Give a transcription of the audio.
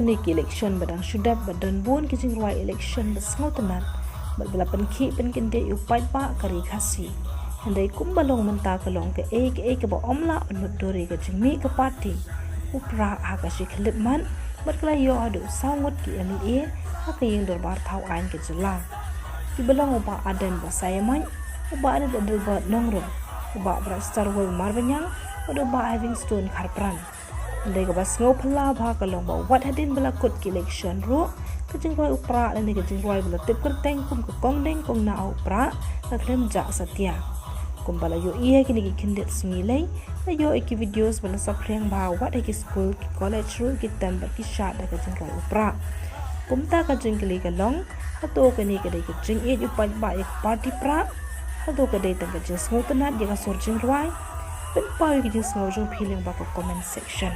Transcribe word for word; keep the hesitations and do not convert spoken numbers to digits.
Kane ka election ba dang shu dep ba don bun ki jingrwai election ba sngewtynnat bad ba la pynkhih pynkyndit ïa u paidbah ka ri Khasi. Hynrei kumba long mynta ka long kaei kaei kaba ym lah ban mutdur ïa ka jingmih ka party, u Prah ha ka shi khyllipmat bad ka la ïoh haduh saw ngut ki M L A ha ka ïing dorbar thaw aiñ ka jylla. Kiba long u Bah Ardent Basaiawmoit, u Bah Adelbert Nongrum, u Bah Brightstarwell Marbaniang bad u Bah Heavingstone Kharpran. Hynrei kaba sngewphylla bha ka long ba wat hadien ba la kut ka election ruh, ka jingrwai u Prah lane ka jingrwai ba la tip kyrteng kum ka Kong Deng Kong Nah u Prah ka khlem jah satia. Kumba la ïohi ha kine ki khyndiat sngi lei, la ïoh ïa ki videos ba la saphriang bha wat ha ki skul, ki college ruh ki tem bad ki shad da ka jingrwai u Prah. Kumta ka jingkylli ka long, hato kane ka dei ka jingïeit u paidbah ïa ka party Prah? Hato ka dei tang ka jingsngewtynnat ïa ka sur jingrwai? Pynpaw ïa ka jingsngew jong phi lyngba ka comment section.